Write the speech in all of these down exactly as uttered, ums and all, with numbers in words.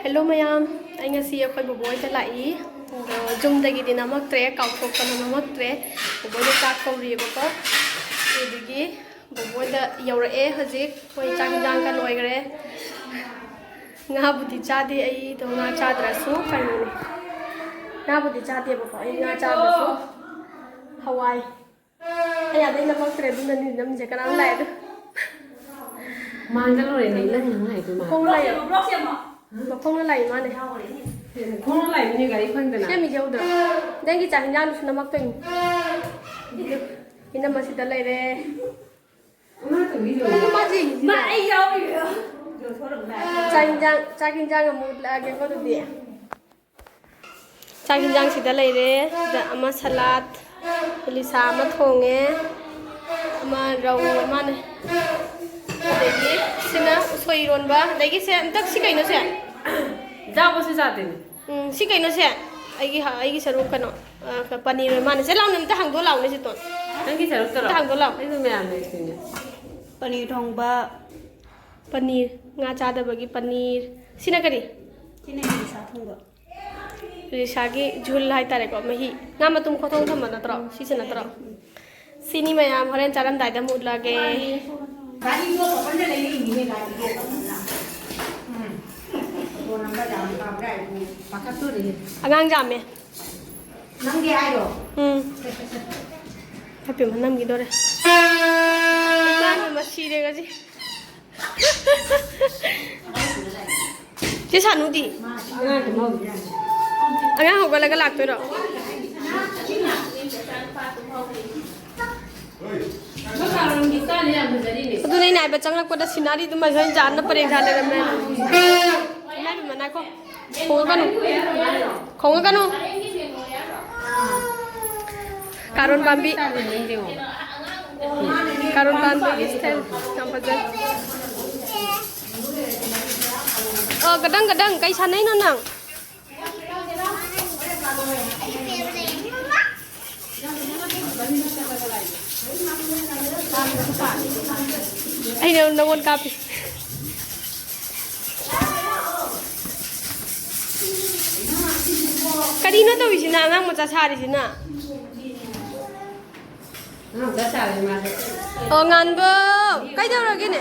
Hello ꯃꯌꯥꯝ, ꯑꯩ ꯉꯁꯤ ꯑꯩꯈꯣꯏ ꯕꯣꯕꯣ ꯍꯣꯏꯗ ꯂꯥꯛꯏ꯫ ꯑꯗꯣ ꯌꯨꯝꯗꯒꯤꯗꯤ ꯅꯝꯃꯛꯇ꯭ꯔꯦ, ꯀꯥꯎꯊꯣꯛꯇꯅ ꯅꯝꯃꯛꯇ꯭ꯔꯦ꯫ ꯕꯣꯕꯣ ꯍꯣꯏꯗ ꯆꯥꯛ ꯀꯧꯔꯤꯑꯕꯀꯣ꯫ ꯑꯗꯨꯗꯨꯒꯤ ꯕꯣꯕꯣ ꯍꯣꯏꯗ ꯌꯧꯔꯛꯑꯦ ꯍꯧꯖꯤꯛ꯫ ꯑꯩꯈꯣꯏ ꯆꯥꯛ ꯍꯤꯟꯖꯥꯡꯒ ꯂꯣꯏꯈ꯭ꯔꯦ꯫ ꯉꯥꯕꯨꯗꯤ ꯆꯥꯗꯦ ꯑꯩ, ꯑꯗꯣ ꯉꯥ ꯆꯥꯗ꯭ꯔꯁꯨ ꯀꯩꯅꯣꯅꯦ꯫ ꯉꯥꯕꯨꯗꯤ ꯆꯥꯗꯦꯕꯀꯣ ꯑꯩ, ꯉꯥ ꯆꯥꯗ꯭ꯔꯁꯨ ꯍꯋꯥꯏ꯫ ꯑꯩ ꯑꯗꯩ ꯅꯝꯃꯛꯇ꯭ꯔꯦ, ꯑꯗꯨꯅꯅꯤ ꯅꯝꯃꯤꯁꯦ꯫ ꯀꯅꯥꯅꯣ ꯂꯥꯛꯑꯦꯗꯣ? ꯃꯥꯡꯗ ꯂꯣꯏꯔꯦꯅꯦ, ꯅꯪ ꯅꯪ ꯍꯥꯏꯗꯣ ꯃꯥ꯫ ꯃꯈꯣꯡ ꯂꯥꯛꯑꯦ꯫ ꯃꯈꯣꯡꯅ ꯂꯥꯛꯏ ꯃꯥꯅꯦ꯫ ꯈꯣꯡꯅ ꯂꯥꯛꯏꯅꯦ, ꯒꯥꯔꯤ ꯐꯪꯗꯅ꯫ ꯁꯦꯝꯃꯤꯁꯦ ꯎꯗ꯭ꯔꯣ? ꯅꯪꯒꯤ ꯆꯥꯛ ꯍꯤꯟꯖꯥꯡꯗꯨꯁꯨ ꯅꯝꯃꯛꯇꯣꯏꯅꯤ꯫ ꯏꯅꯝꯃ ꯁꯤꯗ ꯂꯩꯔꯦ꯫ ꯃꯥ ꯇꯨꯝꯕꯤꯗꯣ꯫ ꯃꯥ ꯃꯥꯁꯦ ꯌꯦꯡꯁꯤꯅꯦ꯫ ꯃꯥ ꯑꯩ ꯌꯥꯎꯔꯤꯔꯣ? ꯆꯥꯛ ꯍꯤꯟꯖꯥꯡ, ꯆꯥꯛ ꯍꯤꯟꯖꯥꯡ ꯑꯃꯨꯛ ꯎꯠꯂꯛꯑꯒꯦꯀꯣ ꯑꯗꯨꯗꯤ꯫ ꯆꯥꯛ ꯍꯤꯟꯖꯥꯡꯁꯤꯗ ꯂꯩꯔꯦ꯫ ꯁꯤꯗ ꯑꯃ ꯁꯂꯥꯠ, ꯏꯂꯤꯁꯥ ꯑꯃ ꯊꯣꯡꯉꯦ, ꯑꯃ ꯔꯧ ꯑꯃꯅꯦ꯫ ꯑꯗꯒꯤ ꯁꯤꯅ ꯎꯁꯣꯏ ꯏꯔꯣꯟꯕ꯫ ꯑꯗꯒꯤ ꯁꯦ, ꯑꯝꯇ ꯁꯤ ꯀꯩꯅꯣ ꯁꯦ? ꯖꯥꯕꯁꯨ ꯖꯥꯗꯣꯏꯅꯦ꯫ ꯎꯝ, ꯁꯤ ꯀꯩꯅꯣ ꯁꯦ? ꯑꯩꯒꯤ ꯍ-, ꯑꯩꯒꯤ ꯁꯔꯨꯛ ꯀꯩꯅꯣ, ꯑ, ꯄꯅꯤꯔ ꯑꯣꯏ ꯃꯥꯅꯦ꯫ ꯁꯦ ꯂꯥꯎꯅꯦ, ꯑꯝꯇ ꯍꯥꯡꯗꯣꯛꯑ ꯂꯥꯎꯅꯦ ꯁꯤ ꯇꯣꯟ꯫ ꯅꯪꯒꯤ ꯁꯔꯨꯛꯇꯔꯣ? ꯑꯝꯇ ꯍꯥꯡꯗꯣꯛꯑ ꯂꯥꯎ꯫ ꯑꯩꯁꯨ ꯃꯌꯥꯝ ꯂꯩꯔꯤꯁꯤꯅꯦ꯫ ꯄꯅꯤꯔ ꯊꯣꯡꯕ꯫ ꯄꯅꯤꯔ, ꯉꯥ ꯆꯥꯗꯕꯒꯤ ꯄꯅꯤꯔ꯫ ꯁꯤꯅ ꯀꯔꯤ? ꯁꯤꯅ ꯌꯦꯟꯁꯥ ꯊꯣꯡꯕ꯫ ꯔꯤꯁꯥꯒꯤ ꯖꯨꯜ ꯍꯥꯏꯇꯥꯔꯦꯀꯣ, ꯃꯍꯤ꯫ ꯉꯥ ꯃꯇꯨꯝ ꯈꯣꯊꯣꯡ ꯊꯝꯕ ꯅꯠꯇ꯭ꯔꯣ? ꯁꯤꯁꯦ ꯅꯠꯇ꯭ꯔꯣ? ꯁꯤꯅꯤ ꯃꯌꯥꯝ, ꯍꯣꯔꯦꯟ ꯆꯥꯔꯝꯗꯥꯏꯗ ꯑꯃꯨꯛ ꯎꯠꯂꯛꯑꯒꯦ꯫ ꯒꯥꯔꯤꯗꯣ ꯃꯐꯝꯗ ꯂꯩꯔꯤꯅꯤꯅꯦ, ꯒꯥꯔꯤꯗꯣ꯫ ꯎꯝ꯫ ꯐꯣꯟ ꯅꯝꯕꯔ ꯌꯥꯝ ꯄꯥꯝꯕ꯭ꯔꯥ ꯍꯥꯏꯕꯨ ꯄꯥꯈꯠꯇꯣꯔꯤꯅꯦ꯫ ꯑꯉꯥꯡ ꯌꯥꯝꯃꯦ꯫ ꯅꯪꯒꯤ ꯍꯥꯏꯔꯣ? ꯎꯝ꯫ ꯍꯥꯏꯐꯦꯠ ꯅꯝꯈꯤꯗꯣꯔꯦ꯫ ꯏꯀꯥꯏꯕꯅ ꯁꯤꯔꯦ ꯉꯁꯤ꯫ ꯆꯦ ꯁꯥꯅꯨꯗꯤ? ꯑꯉꯥꯡ ꯍꯧꯒꯠꯂꯒ ꯂꯥꯛꯇꯣꯏꯔꯣ? ꯑꯗꯨꯅꯦ ꯑꯩꯅ ꯍꯥꯏꯕ, ꯆꯪꯂꯛꯄꯗ ꯁꯤꯅꯔꯤꯗꯨ ꯃꯥꯏ ꯍꯣꯏ ꯖꯥꯠꯅ ꯄꯔꯦꯡ ꯁꯥ ꯂꯩꯔꯝꯃꯦ꯫ ꯏꯃꯥꯏ ꯄꯦꯝꯃ, ꯉꯥꯏꯈꯣ꯫ ꯈꯣꯡꯉꯛꯀꯅꯨ꯫ ꯈꯣꯡꯉꯛꯀꯅꯨ꯫ ꯀꯥꯔꯣꯟ ꯄꯥꯝꯕꯤ꯫ ꯀꯥꯔꯣꯟ ꯄꯥꯝꯕꯤꯒꯤ style ꯌꯥꯝ ꯐꯖꯩ꯫ ꯑ, ꯒꯗꯪ, ꯒꯗꯪ, ꯀꯩ ꯁꯥꯟꯅꯩꯅꯣ ꯅꯪ? ꯑꯩꯅ ꯅꯉꯣꯟ ꯀꯥꯞꯄꯤ꯫ ꯀꯔꯤꯅꯣ ꯇꯧꯔꯤꯁꯤꯅ, ꯑꯉꯥꯡ ꯃꯆꯥ ꯁꯥꯔꯤꯁꯤꯅ? ꯑꯉꯥꯡ ꯃꯆꯥ ꯁꯥꯔꯤ ꯃꯥꯁꯦ꯫ ꯑꯣ, ꯉꯥꯟꯕ, ꯀꯩꯗꯧꯔꯒꯦꯅꯦ?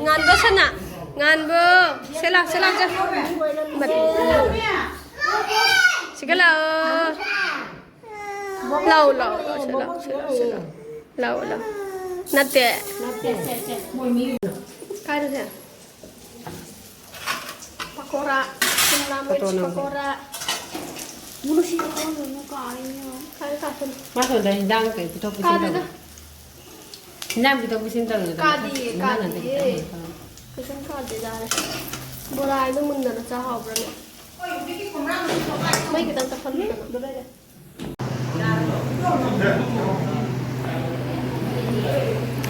ꯉꯥꯟꯕ ꯁꯅꯥ, ꯉꯥꯟꯕ, ꯁꯦ ꯂꯥꯛ, ꯁꯦ ꯂꯥꯛ, ꯁꯦ꯫ ꯁꯤꯒ ꯂꯥꯛꯑꯣ꯫ ꯂꯥꯛꯑꯣ, ꯂꯥꯛꯑꯣ, ꯂꯥꯛꯑꯣ, ꯁꯦ ꯂꯥꯛꯑꯣ, ꯁꯦ ꯂꯥꯛꯑꯣ, ꯁꯦ ꯂꯥꯛꯑꯣ, ꯁꯦ ꯂꯥꯛꯑꯣ꯫ ꯂꯥꯛꯑꯣ, ꯂꯥꯛꯑꯣ꯫ ꯅꯠꯇꯦ꯫ ꯅꯠꯇꯦ, ꯁꯦ, ꯁꯦ, ꯃꯣꯏ ꯃꯤ꯫ ꯀꯥꯏꯗ ꯁꯦ? ꯄꯀꯣꯔꯥ, ꯁꯤꯝꯂꯥ ꯃꯤꯔꯆ ꯄꯀꯣꯔꯥ꯫ ꯃꯨꯂꯨꯁꯤ ꯄꯀꯣꯔꯥ ꯀꯥꯔꯤꯅꯦ꯫ ꯀꯥꯏꯗ ꯀꯥꯞꯄꯅꯣ? ꯃꯥ ꯁꯣꯝꯗ ꯍꯤꯟꯖꯥꯡ ꯀꯩ ꯄꯤꯊꯣꯛ ꯄꯤꯁꯤꯟ ꯀꯥꯗꯦꯗ꯫ ꯇꯧꯕ꯫ ꯍꯤꯟꯖꯥꯡ ꯄꯤꯊꯣꯛ ꯄꯤꯁꯤꯟ ꯇꯧꯔꯤꯉꯩꯗ ꯀꯥꯗꯤꯌꯦ, ꯃꯊꯛ ꯃꯉꯥ ꯀꯥꯗꯤꯌꯦ꯫ ꯅꯠꯇꯦ ꯈꯤꯇꯪ ꯍꯦꯟꯅ ꯇꯧꯔꯣ꯫ ꯀꯩꯁꯨꯝ ꯀꯥꯗꯦ, ꯌꯥꯔꯦ꯫ ꯕꯣꯔꯥ ꯍꯥꯏꯗꯣ ꯃꯨꯟꯗꯅ ꯆꯥ ꯍꯥꯎꯕ꯭ꯔꯅꯦ? ꯃꯩ ꯈꯤꯇꯪ ꯇꯞꯍꯜꯂꯨꯗꯅ꯫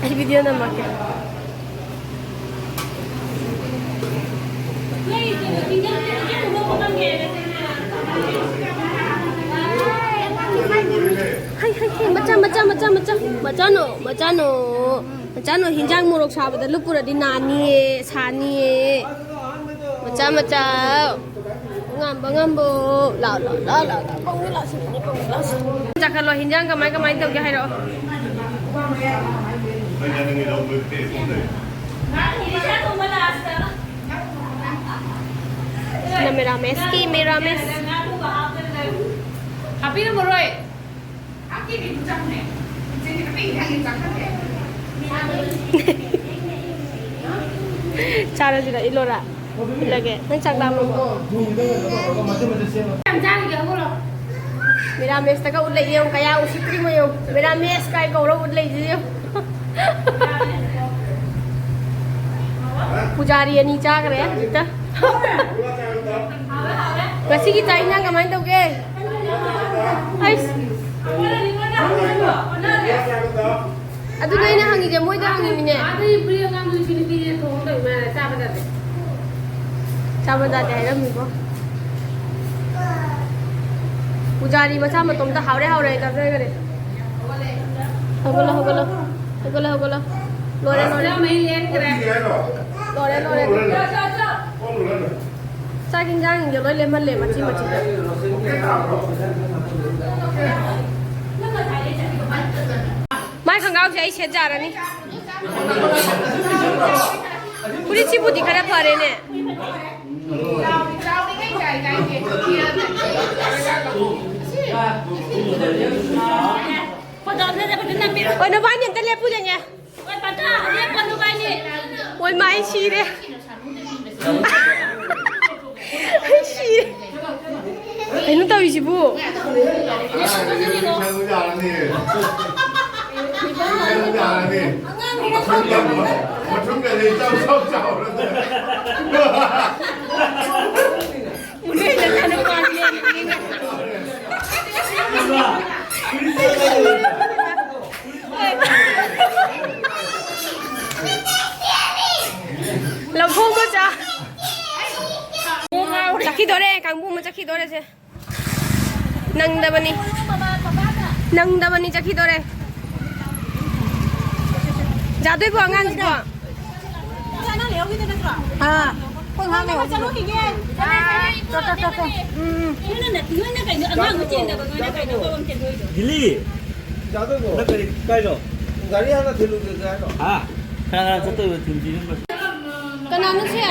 ꯑꯩ ꯚꯤꯗꯤꯑꯣ ꯅꯝꯃꯛꯀꯦ꯫ ꯍꯩ, ꯍꯩ, ꯍꯩ, ꯃꯆꯥ, ꯃꯆꯥ, ꯃꯆꯥ, ꯃꯆꯥ, ꯃꯆꯥꯅꯣ, ꯃꯆꯥꯅꯣ, ꯃꯆꯥꯅꯣ, ꯍꯤꯟꯖꯥꯡ ꯃꯣꯔꯣꯛ ꯁꯥꯕꯗ ꯂꯨꯞꯄꯨꯔꯗꯤ ꯅꯥꯅꯤꯌꯦ, ꯁꯥꯅꯤꯌꯦ꯫ ꯃꯆꯥ, ꯃꯆꯥ꯫ ꯉꯝꯕ ꯉꯝꯕꯣ꯫ ꯂꯥꯎ, ꯂꯥꯎ, ꯂꯥꯎ, ꯂꯥꯎ, ꯂꯥꯎ꯫ ꯀꯧꯅꯤ ꯂꯥꯎ, ꯁꯤꯗꯅꯤ, ꯀꯧꯅꯤ ꯂꯥꯎ, ꯁꯤ꯫ ꯆꯥꯈꯠꯂꯣ, ꯍꯤꯟꯖꯥꯡ ꯀꯃꯥꯏ ꯀꯃꯥꯏ ꯇꯧꯒꯦ ꯍꯥꯏꯔꯛꯑꯣ꯫ ꯁꯤꯅ ꯃꯦꯔꯥꯃꯦꯁꯀꯤ ꯃꯦꯔꯥꯃꯦꯁ꯫ ꯍꯥꯞꯄꯤꯔꯝꯃꯔꯣꯏ꯫ ꯆꯥꯔꯁꯤꯔ, ꯏꯜꯂꯣꯔꯥ? ꯏꯜꯂꯒꯦ꯫ ꯅꯪ ꯆꯥꯛ ꯂꯥꯝꯃꯕꯣ? ꯌꯥꯝ ꯆꯥꯔꯤꯒꯦ, ꯍꯧꯒꯠꯂꯣ꯫ ꯃꯤꯔꯥꯃꯦꯁꯇꯒ ꯎꯠꯂꯛꯏ ꯌꯦꯡꯉꯨ, ꯀꯌꯥ ꯎꯁꯤꯠꯇ꯭ꯔꯤꯃꯣ ꯌꯦꯡꯉꯨ꯫ ꯃꯤꯔꯥꯃꯦꯁ ꯀꯥꯏ ꯀꯧꯔ ꯎꯠꯂꯛꯏꯁꯤ ꯌꯦꯡꯉꯨ꯫ ꯄꯨꯖꯥꯔꯤ ꯑꯅꯤ ꯆꯥꯈ꯭ꯔꯦ ꯍꯧꯖꯤꯛꯇ꯫ ꯉꯁꯤꯒꯤ ꯆꯥꯛ ꯏꯟꯁꯥꯡ ꯀꯃꯥꯏꯅ ꯇꯧꯒꯦ? ꯑꯩꯁ꯫ ꯑꯗꯨꯅꯦ ꯑꯩꯅ ꯍꯪꯉꯤꯁꯦ, ꯃꯣꯏꯗ ꯍꯪꯉꯤꯃꯤꯅꯦ꯫ ꯑꯗꯨꯒꯤ ꯕ꯭ꯔꯤ ꯑꯉꯥꯡꯗꯨ ꯅꯨꯄꯤ ꯅꯨꯄꯤꯅꯦ ꯊꯣꯡꯉ ꯇꯧꯔꯤ ꯃꯥꯅ ꯆꯥꯕ ꯇꯥꯗꯦ꯫ ꯆꯥꯕ ꯇꯥꯗꯦ ꯍꯥꯏꯔꯝꯃꯤꯕꯣ꯫ ꯄꯨꯖꯥꯔꯤ ꯃꯆꯥ ꯃꯇꯣꯝꯇ ꯍꯥꯎꯔꯦ ꯍꯥꯎꯔꯦ ꯍꯥꯏ ꯆꯥꯖꯈ꯭ꯔꯦ꯫ ꯍꯧꯒꯠꯂꯣ, ꯍꯧꯒꯠꯂꯣ꯫ ꯍꯧꯒꯠꯂꯣ, ꯍꯧꯒꯠꯂꯣ꯫ ꯂꯣꯏꯔꯦ, ꯂꯣꯏꯔꯦ꯫ ꯃꯩ ꯂꯦꯟꯈ꯭ꯔꯦ꯫ ꯂꯣꯏꯔꯦ, ꯂꯣꯏꯔꯦ꯫ ꯆꯥꯛ ꯏꯟꯖꯥꯡꯁꯤꯡꯁꯦ ꯂꯣꯏ ꯂꯦꯝꯍꯜꯂꯦ ꯃꯆꯤ ꯃꯆꯤꯗ꯫ ꯃꯥꯏ ꯈꯣꯡꯒ꯭ꯔꯥꯎꯁꯦ ꯑꯩ ꯁꯦꯠ ꯌꯥꯔꯅꯤ꯫ ꯐꯨꯔꯤꯠꯁꯤꯕꯨꯗꯤ ꯈꯔ ꯐꯔꯦꯅꯦ꯫ ꯍꯣꯏ, ꯅꯕꯥꯅꯤ ꯑꯝꯇ ꯂꯦꯞꯄꯨ ꯌꯦꯡꯒꯦ꯫ ꯍꯣꯏ, ꯃꯥ ꯑꯩ ꯁꯤꯔꯦ꯫ ꯑꯩ ꯁꯤꯔꯦ꯫ ꯀꯩꯅꯣ ꯇꯧꯔꯤꯁꯤꯕꯨ? ꯂꯝꯐꯣꯡ ꯃꯆꯥ꯫ ꯆꯠꯈꯤꯗꯣꯔꯦ, ꯀꯥꯡꯕꯨ ꯑꯃ ꯆꯠꯈꯤꯗꯣꯔꯦꯁꯦ꯫ ꯅꯪꯗꯕꯅꯤ꯫ ꯅꯪꯗꯕꯅꯤ, ꯆꯠꯈꯤꯗꯣꯔꯦ꯫ ꯌꯥꯗꯣꯏꯕꯣ ꯑꯉꯥꯡꯁꯤꯕꯣ? ꯑꯥ, ꯑꯩꯈꯣꯏ ꯑꯉꯥꯡ ꯂꯩꯍꯧꯔꯤꯕꯣ? ꯆꯠꯂꯣ, ꯆꯠꯂꯣ, ꯆꯠꯂꯣ꯫ ꯎꯝ, ꯎꯝ꯫ ꯅꯣꯏꯅ ꯀꯩꯅꯣ ꯑꯉꯥꯡꯗꯣ ꯆꯦꯟꯗꯕ, ꯅꯣꯏꯅ ꯀꯩꯅꯣ ꯇꯧꯔꯝ ꯆꯦꯟꯗꯣꯏꯗꯣ? ꯂꯤꯂꯤ! ꯅꯪ ꯀꯔꯤ, ꯀꯥꯏꯅꯣ? ꯒꯥꯔꯤ ꯍꯥꯟꯅ ꯊꯤꯜꯂꯨꯒꯦ ꯍꯥꯏꯅꯣ? ꯍꯥ? ꯀꯅꯥ ꯀꯅꯥ ꯆꯠꯇꯣꯏꯕ ꯊꯤꯟꯕꯤꯅꯕ? ꯀꯅꯥꯅꯣ ꯁꯦ?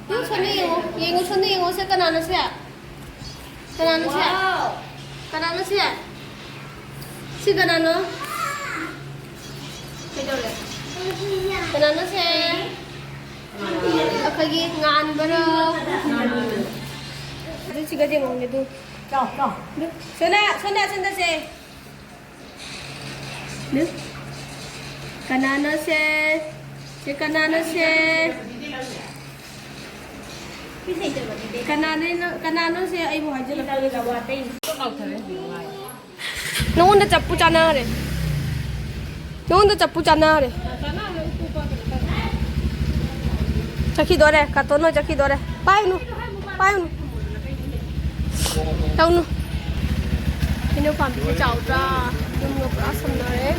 ꯅꯪ ꯁꯣꯝꯗ ꯌꯦꯡꯉꯣ, ꯌꯦꯡꯉꯣ, ꯁꯣꯝꯗ ꯌꯦꯡꯉꯣ, ꯁꯦ ꯀꯅꯥꯅꯣ ꯁꯦ? ꯀꯅꯥꯅꯣ ꯁꯦ? ꯀꯅꯥꯅꯣ ꯁꯦ? ꯁꯤ ꯀꯅꯥꯅꯣ? ꯀꯩꯗꯧꯔꯦ? ꯀꯅꯥꯅꯣ ꯁꯦ? ꯑꯩꯈꯣꯏꯒꯤ ꯉꯥꯟꯕꯔꯣ? ꯑꯗꯨ ꯁꯤꯒ ꯌꯦꯡꯉꯣꯅꯦ ꯑꯗꯨ꯫ ꯆꯥꯎ, ꯆꯥꯎ꯫ ꯁꯣꯅꯥ, ꯁꯣꯅꯥ, ꯁꯣꯝꯗ ꯁꯦ꯫ ꯅꯨ? ꯀꯅꯥꯅꯣ ꯁꯦ? ꯁꯦ ꯀꯅꯥꯅꯣ ꯁꯦ? ꯀꯅꯥꯅꯣ, ꯀꯅꯥꯅꯣ ꯁꯦ? ꯑꯩꯕꯨ ꯍꯥꯏꯖꯤꯜꯂꯛꯀꯅꯨ꯫ ꯅꯉꯣꯟꯗ ꯆꯞꯄꯨ ꯆꯥꯅꯔꯦ꯫ ꯅꯉꯣꯟꯗ ꯆꯞꯄꯨ ꯆꯥꯅꯔꯦ꯫ ꯆꯠꯈꯤꯗꯣꯔꯦ, ꯀꯥꯇꯣꯟ ꯍꯣꯏ ꯆꯠꯈꯤꯗꯣꯔꯦ꯫ ꯄꯥꯏꯅꯨ, ꯄꯥꯏꯅꯨ꯫ ꯇꯧꯅꯨ꯫ ꯍꯩꯅꯧ ꯄꯥꯝꯕꯤꯁꯦ ꯆꯥꯎꯗ꯭ꯔꯥ? ꯌꯨꯝꯒ ꯄꯨꯔꯥ ꯁꯝꯅꯔꯦ꯫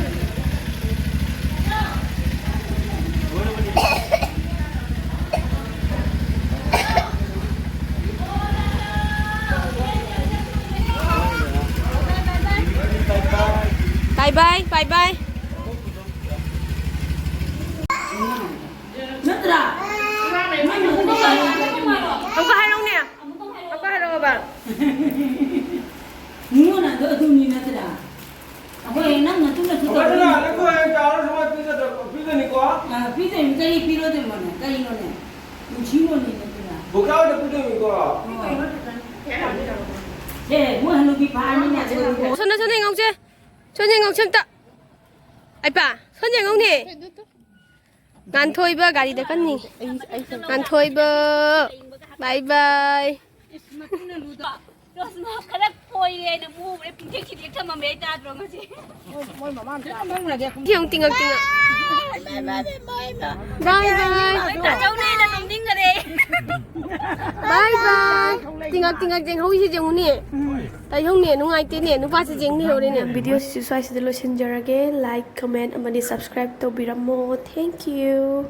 Bye, bye, bye. ꯅꯠꯇ꯭ꯔꯥ? ꯑꯃꯨꯛꯀ ꯍꯥꯏꯔꯛꯎꯅꯦ꯫ ꯑꯃꯨꯛꯀ ꯍꯥꯏꯔꯛꯑꯣꯕ꯫ ꯅꯤꯉꯣꯜ ꯑꯗꯣ ꯑꯗꯨꯅꯤ ꯅꯠꯇ꯭ꯔꯥ? ꯑꯩꯈꯣꯏ ꯅꯪ ꯅꯇꯨꯅꯁꯨ ꯑꯩꯈꯣꯏꯅ ꯇꯧꯔꯤ꯫ ꯑꯩꯈꯣꯏ ꯍꯌꯦꯡ ꯆꯥꯎꯔ ꯁꯨꯃꯥꯏꯅ ꯄꯤꯖꯗ-, ꯄꯤꯖꯅꯤꯀꯣ꯫ ꯑ, ꯄꯤꯗꯣꯏꯅꯤ, ꯀꯔꯤ ꯄꯤꯔꯣꯗꯣꯏꯅꯣꯅꯦ? ꯀꯔꯤꯅꯣꯅꯦ? ꯅꯨꯡꯁꯤꯔꯣꯅꯦ ꯅꯠꯇ꯭ꯔꯥ? ꯕꯣꯀꯥ ꯍꯣꯏꯗ ꯄꯤꯗꯣꯏꯅꯤꯀꯣ꯫ ꯁꯦ, ꯃꯣꯏ ꯍꯅꯨꯕꯤ ꯐꯥꯔꯅꯤꯅꯦ, ꯑꯗꯨꯒ ꯁꯣꯝꯗ, ꯁꯣꯝꯗ ꯌꯦꯡꯉꯧꯁꯦ꯫ ꯁꯣꯝꯗ ꯌꯦꯡꯉꯧꯁꯦ ꯑꯝꯇ꯫ ꯑꯩꯄꯥ, ꯁꯣꯝꯗ ꯌꯦꯡꯉꯧꯅꯦ꯫ ꯉꯥꯟꯊꯣꯏꯕ ꯒꯥꯔꯤꯗ ꯀꯟꯅꯤ꯫ ꯉꯥꯟꯊꯣꯏꯕ, bye bye꯫ ꯔꯣꯁꯃꯥ ꯈꯔ ꯀꯣꯏꯔꯦꯅ ꯃꯨꯕ꯭ꯔꯦ ꯄꯨꯡꯊꯦꯛ ꯊꯤꯗꯦꯛ ꯊꯝꯃꯝꯃꯦ ꯑꯩ ꯇꯥꯗ꯭ꯔꯣ ꯉꯁꯤ? ꯃꯣꯏ ꯃꯃꯥ ꯃꯆꯥ ꯇꯤꯡꯉꯛ ꯇꯤꯡꯉꯛ꯫ Bye bye꯫ ꯇꯥꯆꯧꯅ ꯍꯦꯟꯅ ꯅꯣꯛꯅꯤꯡꯈꯔꯦ꯫ Bye bye꯫ ꯇꯤꯡꯉꯛ ꯇꯤꯡꯉꯛ ꯌꯦꯡꯍꯧꯔꯤꯁꯦ ꯌꯦꯡꯉꯨꯅꯦ꯫ ꯇꯥꯏꯍꯧꯅꯦ ꯅꯨꯡꯉꯥꯏꯇꯦꯅꯦ ꯅꯨꯄꯥꯁꯦ ꯌꯦꯡ ꯂꯩꯍꯧꯔꯦꯅꯦ꯫ Video ꯁꯤꯁꯨ ꯁ꯭ꯋꯥꯏꯁꯤꯗ ꯂꯣꯏꯁꯤꯟꯖꯔꯒꯦ꯫ Like, comment ꯑꯃꯗꯤ subscribe ꯇꯧꯕꯤꯔꯝꯃꯣ꯫ Thank you꯫